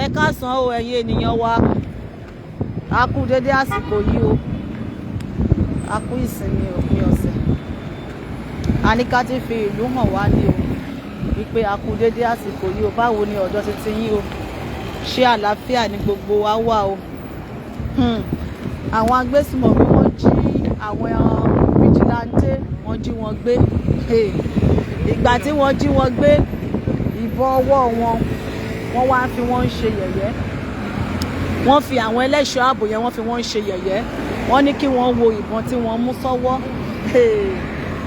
Ẹ káàsán o, ẹ̀yin ènìyàn wa. A kú dédé àsìkò yìí o. A kú ìsinmi òpin ọ̀sẹ̀. A ní ká ti fi ìlú hàn wá ní o wípé a kú dédé àsìkò yìí o. Báwo ni ọ̀dọ̀ titi yín o? Ṣé àlàáfíà ni gbogbo wa wà o? Àwọn agbésùmọ̀mí, wọ́n jí àwọn vigilante, wọ́n jí wọn gbé. Ìgbà tí wọ́n jí wọn gbé, ìbọn ọwọ́ wọn, wọ́n wá fi wọ́n ń ṣe yẹ̀yẹ́. Wọ́n fi àwọn ẹlẹ́ṣọ́ ààbò yẹn, wọ́n fi wọ́n ń ṣe yẹ̀yẹ́. Wọ́n ní kí wọ́n wo ìbọn tí wọ́n mú sọ́wọ́.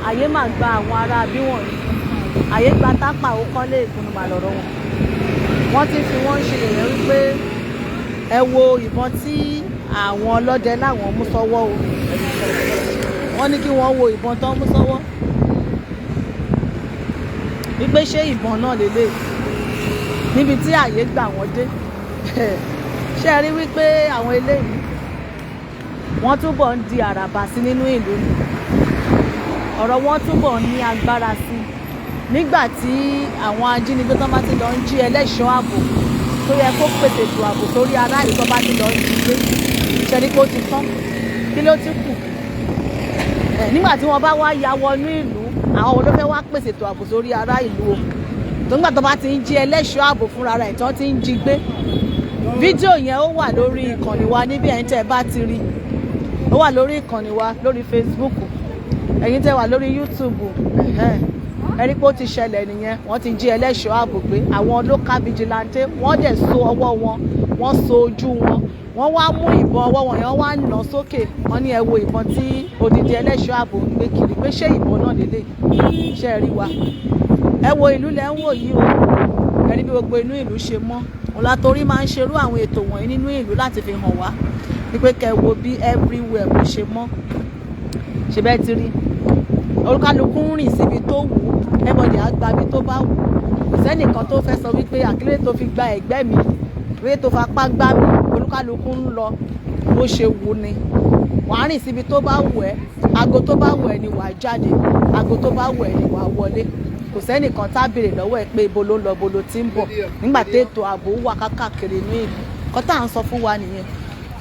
Àyè mà gba àwọn ará bí wọ̀nyí. Àyè gba tápà, ó kọ́lé ìkùnnù mà lọ́rọ̀ wọn. Wọ́n ti fi wọ́n ń ṣe yẹ̀yẹ́ wípé ẹ wo ìbọn tí àwọn ọlọ́dẹ láwọn mú sọ́wọ́ o. Wọ́n ní kí wọ́n wo ìbọn tán mú sọ́wọ́, wípé ṣé ìbọn náà lélẹ̀ níbi tí àyè gbà wọ́n dé? Ṣé ẹ rí wípé àwọn eléyìí, wọ́n túbọ̀ ń di àràbà sí nínú ìlú ni? Ọ̀rọ̀ wọn túbọ̀ ń ní agbára sí nígbà tí àwọn ajínigbé tó bá ti lọ ń jí ẹlẹ́ṣọ́ ààbò tó yẹ kó pèsè ètò ààbò sórí aráàlú, tó bá ti lọ ń jí gbé. Ṣe ni kó ti tán? Kí ló ti kù? Nígbà tí wọ́n bá wá ya wọnú ìlú, àwọn wo ló fẹ́ wá pèsè ètò ààbò sórí ará ìlú o? Tó nígbà tó bá ti ń jí ẹlẹ́ṣọ́ ààbò fúnra rẹ̀ tó ti ń jí gbé. Fídíò yẹn, ó wà lórí ìkànnì wa níbi. Ẹ̀yin tẹ́ ẹ bá ti rí, ó wà lórí ìkànnì wa lórí Facebook. Ẹ̀yin tẹ́ wà lórí YouTube, ẹ rí pé ó ti ṣẹlẹ̀ nìyẹn. Wọ́n ti jí ẹlẹ́ṣọ́ ààbò gbé, àwọn local vigilante. Wọ́n dẹ̀ so ọwọ́ wọn, wọ́n so ojú wọn, wọ́n wá mú ìbọn ọwọ́ wọn yẹn, wọ́n wá nà sókè. Wọ́n ní ẹ wo ìbọn tí odidi ẹlẹ́ṣọ́ ààbò ń gbé kiri, pé ṣé ìbọn náà lélẹ̀? Ṣe rí wa? Ẹ wo ìlú lẹ́ ń wò yìí o. Ẹ rí bí gbogbo inú ìlú ṣe mọ́. Ọ̀làtorí máa ń ṣerú àwọn ètò wọ̀nyí nínú ìlú láti fi hàn wá wípé kẹ́ wo bí everywhere bó ṣe mọ́. Ṣe bẹ́ẹ̀ ti rí? Olúkálukú ń rìn síbi tó wù ú. Everybody á gba ibi tó bá wù ú. Kò sẹ́nìkan tó fẹ́ sọ wípé àkílẹ̀ tó fi gba ẹ̀gbẹ́ mi, wípé tó fapá gbá mi. Olúkálukú ń lọ bó ṣe wù ú ni. Wàá rìn síbi tó bá wù ẹ́. Aago tó bá wù ẹ́ ni wàá jáde, aago tó bá wù ẹ́ ni wàá wọlé. Kò sẹ́nìkan tá béèrè lọ́wọ́ ẹ̀ pé ibo ló ń lọ, ibo ló ti ń bọ̀, nígbà tí ètò ààbò wà kákàkiri inú ìlú. Kọ́ tá à ń sọ fún wa nìyẹn.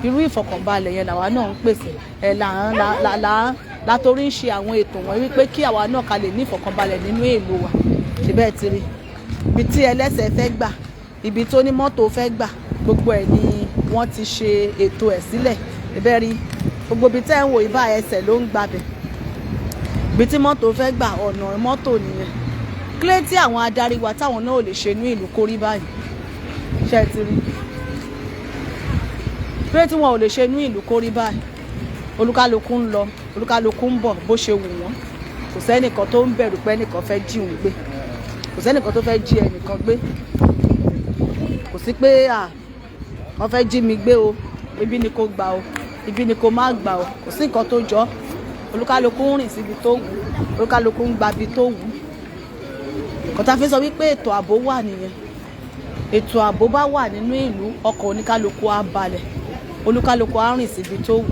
Irú ìfọ̀kànbalẹ̀ yẹn làwa náà ń pèsè ẹ̀, là ń là là látorí ń ṣe àwọn ètò wọ̀nyí wípé kí àwa náà ká lè ní ìfọ̀kànbalẹ̀ nínú ìlú wa. Ṣe bẹ́ẹ̀ ti rí? Ibi tí ẹlẹ́sẹ̀ fẹ́ gbà, ibi tó ní mọ́tò fẹ́ gbà, gbogbo ẹ̀ ni wọ́n ti ṣe ètò ẹ̀ sílẹ̀. Ìbẹ́ rí gbogbo ibi tẹ́ ń wò ibà, ẹsẹ̀ ló ń gbabẹ̀. Ibi tí mọ́tò fẹ́ gbà, ọ̀nà mọ́tò nìyẹn. Kílé tí àwọn adarí wa táwọn náà ò lè ṣe inú ìlú kórí báyìí? Ṣe ti rí? Kílé tí wọn ò lè ṣe inú ìlú kórí báyìí? Olúkálukú ń lọ, olúkálukú ń bọ̀ bó ṣe wù wọ́n. Kò sẹ́nìkan tó ń bẹ̀rù pé ẹnìkan fẹ́ jí òun gbé. Kò sẹ́nìkan tó fẹ́ jí ẹnìkan gbé. Kò sí pé à wọ́n fẹ́ jí mi gbé o, ibi ni kò gbà o, ibi ni kò má gbà o. Kò sí nǹkan tó jọ. Olúkálukú ń rìn síbi tó wù, olúkálukú ń gba ibi tó wù. Kọ́tà fi sọ wípé ètò ààbò wà nìyẹn. Ètò ààbò bá wà nínú ìlú, ọkàn oníkálukú á balẹ̀, olúkálukú á rìn síbi tó wù.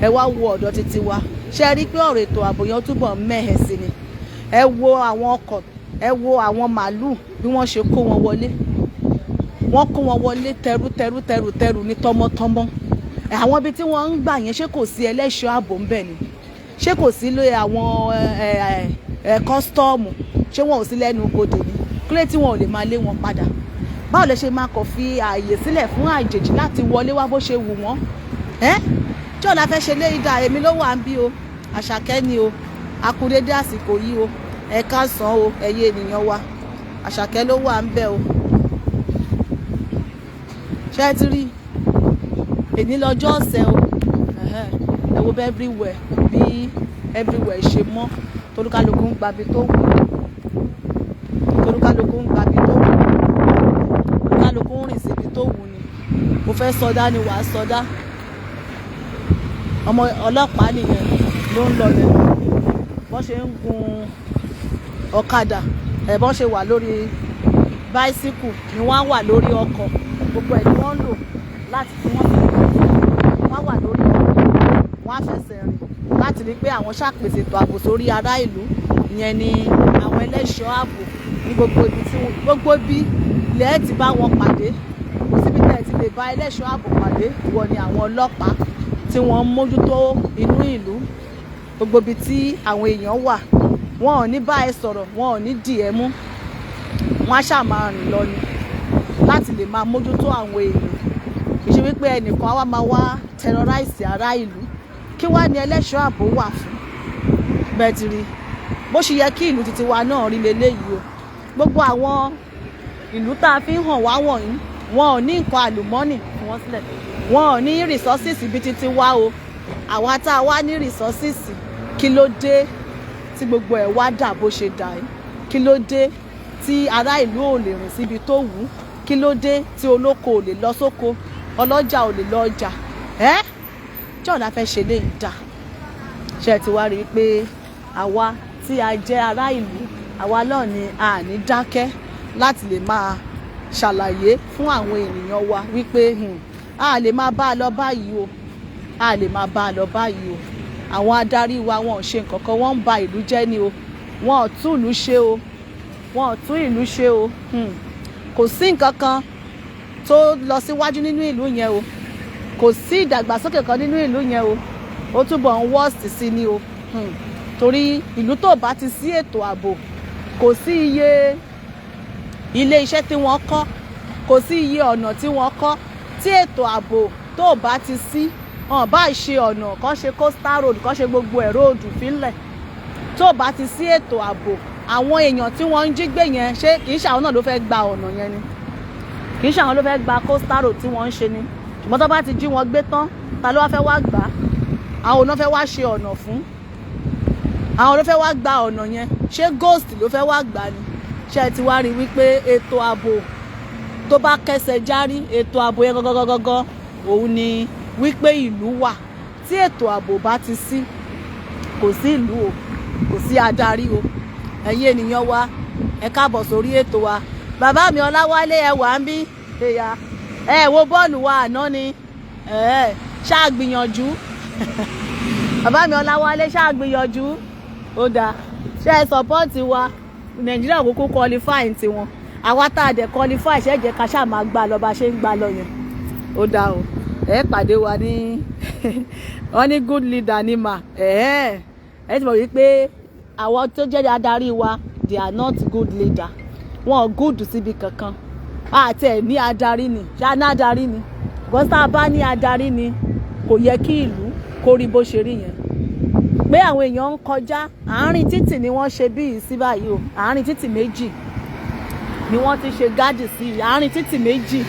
Ẹ wá wo ọ̀dọ̀ títí wa. Ṣé ẹ rí pé ọ̀rọ̀ ètò ààbò yẹn túbọ̀ mẹ́hẹ̀ sí ni? Ẹ wo àwọn ọkọ̀, ẹ wo àwọn màálùú bí wọ́n ṣe kó wọn wọlé. Wọ́n kó wọn wọlé tẹrú tẹrú, tẹrù tẹrù ní, tọmọtọmọ. Àwọn ibi tí wọ́n ń gbà yẹn, ṣé kò sí ẹlẹ́ṣọ́ ààbò ń bẹ̀ ni? Ṣé kò sí lé àwọn custom? Ṣé wọn ò sí lẹ́nu bodè ni? Kílé tí wọn ò lè máa lé wọn padà? Báwo lẹ ṣe máa kọ̀ fi ààyè sílẹ̀ fún àjèjì láti wọlé wá bó ṣe wù wọ́n? Ẹ́ tí ọ̀la fẹ́ ṣe lé ìdá. Èmi ló wà ń bí o. Àṣàkẹ́ ni o. A kú dédé àsìkò yìí o. Ẹ káàsán o, ẹ̀yin ènìyàn wa. Àṣàkẹ́ ló wà ń bẹ̀ o. Ṣé ẹ ti rí? Èní lọ́jọ́ ọ̀sẹ̀ o. Ẹ wo bí everywhere, bí everywhere ṣe mọ́, tolúkálukú ń gbabi tó wù, tolúkálukú ń gbabi tó wù, olúkálukú ń rìn síbi tó wù ni. Mo fẹ́ sọdá ni wàá sọdá. Ọmọ ọlọ́pàá nìyẹn ló ń lọ yẹn. Bọ́n ṣe ń gun ọ̀kadà ẹ̀, bọ́n ṣe wà lórí báísíkù ni wọ́n á wà lórí ọkọ̀. Gbogbo ẹ̀ ni wọ́n ń lò láti fi wọ́n fi wọ́n wà lórí ọkọ̀, wọ́n á fẹsẹ̀ rìn láti rí pé àwọn ṣàpèsè ètò ààbò sórí ará ìlú. Ìyẹn ni àwọn ẹlẹ́ṣọ́ ààbò ní gbogbo ibi tí gbogbo ibi lẹ́ẹ̀ ti bá wọn pàdé. Kò síbi tẹ́ ẹ ti lè bá ẹlẹ́ṣọ́ ààbò pàdé. Ìwọ ni àwọn ọlọ́pàá tí wọ́n ń mójútó inú ìlú, gbogbo ibi tí àwọn èèyàn wà. Wọn ò ní bá ẹ sọ̀rọ̀, wọn ò ní dì ẹ́ mú, wọ́n á ṣáà máa rìn lọ ni láti lè máa mójútó àwọn èèyàn. Kì í ṣe wípé ẹnìkan á wá máa wá terrorize ará ìlú. Kí wá ní ẹlẹ́ṣọ́ ààbò wà fún? Bẹ́ẹ̀ ti rí bó ṣe yẹ kí ìlú titi wa náà rí leléyìí o. Gbogbo àwọn ìlú tá a fi ń hàn wá wọ̀nyí, wọn ò ní nǹkan àlùmọ́nì fún wọn sílẹ̀, wọn ò ní resources ibi títí wá o. Àwa tá a wá ní resources, kí ló dé tí gbogbo ẹ̀ wá dà bó ṣe dà yìí? Kí ló dé tí ará ìlú ò lè rìn síbi tó wù ú? Kí ló dé tí olóko ò lè lọ sóko, ọlọ́jà ò lè lọ ọjà? Ẹ́ tí ọ̀la fẹ́ ṣe léyìí dà, ṣe ti wá rí i pé àwa tí a jẹ́ ará ìlú, àwa náà ni a ní dákẹ́ láti lè máa ṣàlàyé fún àwọn ènìyàn wa wípé a lè máa bá a lọ báyìí o, a lè máa bá a lọ báyìí o. Àwọn adarí wa, wọn ò ṣe nǹkan kan, wọ́n ń ba ìlú jẹ́ ni o. Wọn ò tún ìlú ṣe o, wọn ò tún ìlú ṣe o. Kò sí nǹkan kan tó lọ síwájú nínú ìlú yẹn o. Kò sí ìdàgbàsókè kan nínú ìlú yẹn o. Ó túbọ̀ ń worst sí ni o. Torí ìlú tó bá ti sí ètò ààbò, kò sí iye ilé iṣẹ́ tí wọ́n kọ́, kò sí iye ọ̀nà tí wọ́n kọ́, tí ètò ààbò tó bá ti sí, wọn bá ṣe ọ̀nà kan, ṣe coastal road kan, ṣe gbogbo ẹ̀ road fílẹ̀, tó bá ti sí ètò ààbò, àwọn èèyàn tí wọ́n ń jí gbé yẹn, ṣé kì í ṣe àwọn náà ló fẹ́ gba ọ̀nà yẹn ni? Kì í ṣe àwọn ló fẹ́ gba coastal road tí wọ́n ń ṣe ni? Ṣùgbọ́n tó bá ti jí wọn gbé tán, ta ló wá fẹ́ wá gbà á? Àwọn òun náà fẹ́ wá ṣe ọ̀nà fún? Àwọn ló fẹ́ wá gba ọ̀nà yẹn? Ṣé ghost ló fẹ́ wá gbà ni? Ṣé ẹ ti wá rí wípé ètò ààbò tó bá kẹsẹ̀ járí, ètò ààbò yẹn gangan òun ni wípé ìlú wà. Tí ètò ààbò bá ti sí, kò sí ìlú o, kò sí adarí o. Ẹ̀yin ènìyàn wa, ẹ káàbọ̀ sórí ètò wa. Bàbá mi Ọláwálé, ẹ wà ń bí ẹ̀yà. Ẹ wo bọ́ọ̀lù wa àná ni, ẹ ṣáà gbìyànjú. Bàbá mi Ọláwálé, ṣáà gbìyànjú. Ó dáa, ṣé ẹ support wa? Nàìjíríà kúkú qualify tiwọn, àwa tá a dẹ̀ qualify, ṣe é jẹ́ ká ṣáà máa gbá lọ bá ṣe ń gbá lọ yẹn. Ó dáa o. Ẹ pàdé wa ní wọ́n ní good leader ní mà. Ẹ ẹ ti mọ̀ wípé àwọn tó jẹ́ adarí wa, they are not good leader. Wọn ò good síbi kankan. Àti ẹ̀ ní adarí ni, ṣáà ní adarí ni? Because tá a bá ní adarí ni, kò yẹ kí ìlú kó rí bó ṣe rí yẹn, pé àwọn èèyàn ń kọjá àárín títì ni wọ́n ṣe bíi sí báyìí o. Àárín títì méjì ni wọ́n ti ṣe gáàdì sí. Àárín títì méjì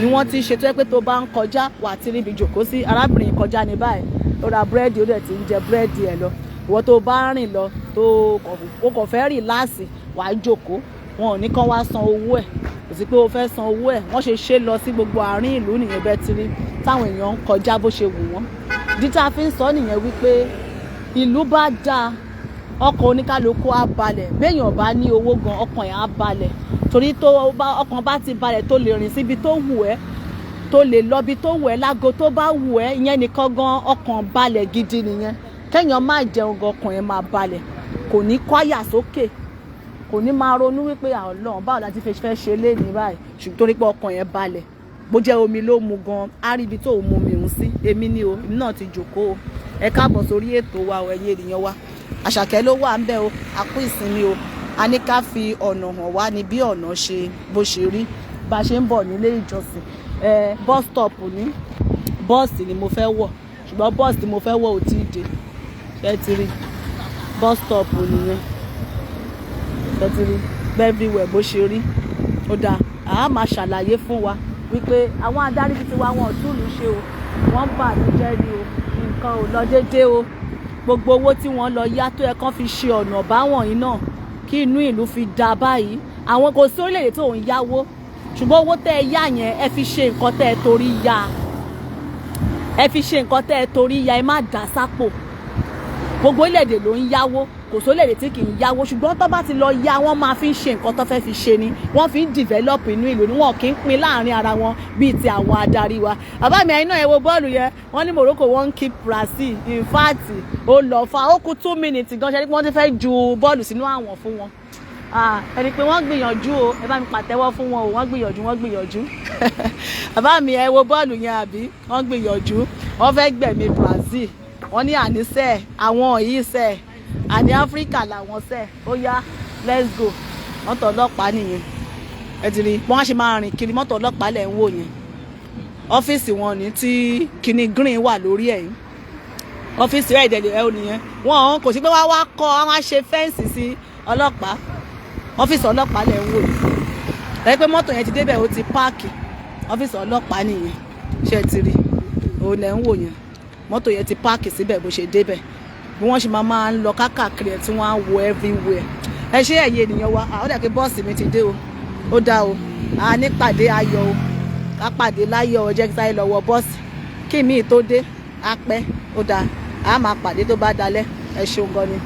ni wọ́n ti ṣe tó yẹ pé tó bá ń kọjá, wà á ti ríbi jòkó sí. Arábìnrin kọjá ní báyìí, ó ra búrẹ́dì, ó dẹ̀ ti ń jẹ búrẹ́dì ẹ̀ lọ. Ìwọ tó bá rìn lọ, tó o kò fẹ́ relax, wà á jòkó. Wọn ò ní kán wá san owó ẹ̀, kò sí pé o fẹ́ san owó ẹ̀. Wọ́n ṣe ṣe lọ sí gbogbo àárín ìlú nìyẹn. Bẹ́ẹ̀ ti rí táwọn èèyàn ń kọjá bó ṣe wù wọ́n. Ìdí tá a fi ń sọ nìyẹn wípé ìlú bá dáa, ọkàn oníkálukú á balẹ̀. Béèyàn bá ní owó gan, ọkàn ẹ̀ á balẹ̀, torí tó bá ọkàn bá ti balẹ̀, tó lè rìn síbi tó wù ẹ́, tó lè lọ bí tó wù ẹ́, lágo tó bá wù ẹ́, ìyẹn nìkan gan ọkàn balẹ̀ gidi nìyẹn. Kéèyàn má jẹun gan, ọkàn ẹ̀ máa balẹ̀, kò ní kọ́yà sókè, kò ní máa ronú wípé, "Ọlọ́run, báwo la ti fẹ́ ṣe léni báyìí?" Ṣùgbọ́n torí pé ọkàn yẹn balẹ̀, bó jẹ́ omi ló mu gan, á rí ibi tó mu omi òun sí. Èmi ni o, èmi náà ti jòkó o. Ẹ káàbọ̀ sórí ètò wa o, ẹ̀yin ènìyàn wa. Àṣàkẹ́ ló wà ń bẹ̀ o. A kú ìsinmi o. A ní ká fi ọ̀nà hàn wá ní bí ọ̀nà ṣe bó ṣe rí, bá a ṣe ń bọ̀ nílé ìjọsìn. Ẹ bus stop ní, bọ́ọ̀sì ni mo fẹ́ wọ̀, ṣùgbọ́n bọ́ọ̀sì tí mo fẹ́ wọ̀ ò tí ì dé. Ṣé ti rí bus stop nìyẹn? Ṣé ti rí everywhere bó ṣe rí? Ó dáa, àá máa ṣàlàyé fún wa wípé àwọn adarí títí wa, wọn ò túlù ṣe o, wọ́n ń bà ní jẹ́ ni o. Nǹkan ò lọ déédéé o. Gbogbo owó tí wọ́n lọ yá tó yẹ kán fi ṣe ọ̀nà báwọn yìí náà kí inú ìlú fi da báyìí, àwọn kò sí orílẹ̀-èdè tó ń yáwó, ṣùgbọ́n owó tẹ́ ẹ yá yẹn, ẹ fi ṣe nǹkan tẹ́ ẹ torí yá. Ẹ fi ṣe nǹkan tẹ́ ẹ torí yá, ẹ má dà sápò. Gbogbo orílẹ̀-èdè ló ń yáwó, kò sí orílẹ̀-èdè tí kì í yáwó, ṣùgbọ́n tó bá ti lọ yá, wọ́n máa fi ń ṣe nǹkan tó fẹ́ fi ṣe ni. Wọ́n fi ń develop inú ìlú ni, wọn kì í pín láàrin ara wọn bíi ti àwọn adarí wa. Bàbá mi, ẹ̀yin náà ẹ wo bọ́ọ̀lù yẹn. Wọ́n ní Morocco, wọ́n ń keep Brazil. In fact, ó lọ fa, ó kù 2 minutes gan, ṣe ni wọ́n ti fẹ́ ju bọ́ọ̀lù sínú àwọn fún wọn. Ah, ẹni pé wọ́n gbìyànjú o. Ẹ bá mi pàtẹ́wọ́ fún wọn o. Wọ́n gbìyànjú, wọ́n gbìyànjú. Bàbá mi, ẹ wo bọ́ọ̀lù yẹn àbí? Wọ́n gbìyànjú, wọ́n fẹ́ gbẹ̀mí Brazil. Wọ́n ní àníṣe àwọn yìí sẹ̀, àní Áfíríkà làwọn sẹ̀. Ó yá, let's go. Mọ́tò ọlọ́pàá nìyẹn. Ẹ ti rí wọ́n á ṣe máa rìn kiri. Mọ́tò ọlọ́pàá lẹ̀ ń wò yẹn. Ọ́fíìsì wọn ní tí kinní green wà lórí ẹ̀ yìí. Ọ́fíìsì rẹ̀ ìdẹ̀lẹ̀ ẹ̀ ò nìyẹn. Wọn kò sí pé wọ́n wá kọ́, wọ́n á ṣe fence sí ọlọ́pàá. Ọ́fíìsì ọlọ́pàá lẹ̀ ń wò yìí. Ẹ pé mọ́tò yẹn ti débẹ̀, ó ti park. Ọ́fíìsì ọlọ́pàá nìyẹn. Ṣé ti rí? Òun lẹ̀ ń wò yẹn. Mọ́tò yẹn ti park síbẹ̀ bó ṣe débẹ̀. Bí wọ́n ṣe máa ń lọ kákàkiri ẹ̀ tí wọ́n á wo everywhere. Ẹ ṣé, ẹ̀yin ènìyàn wa. Àwọn dàgbé bọ́ọ̀sì mi ti dé o. Ó dá o, a ní pàdé ayọ̀ o. Ká pàdé láyọ̀ o. Jẹ́ kí sáyé lọ wọ bọ́ọ̀sì kí mi tó dé á pẹ́. Ó dáa, a máa pàdé tó bá dalẹ̀. Ẹ ṣeun gan ni.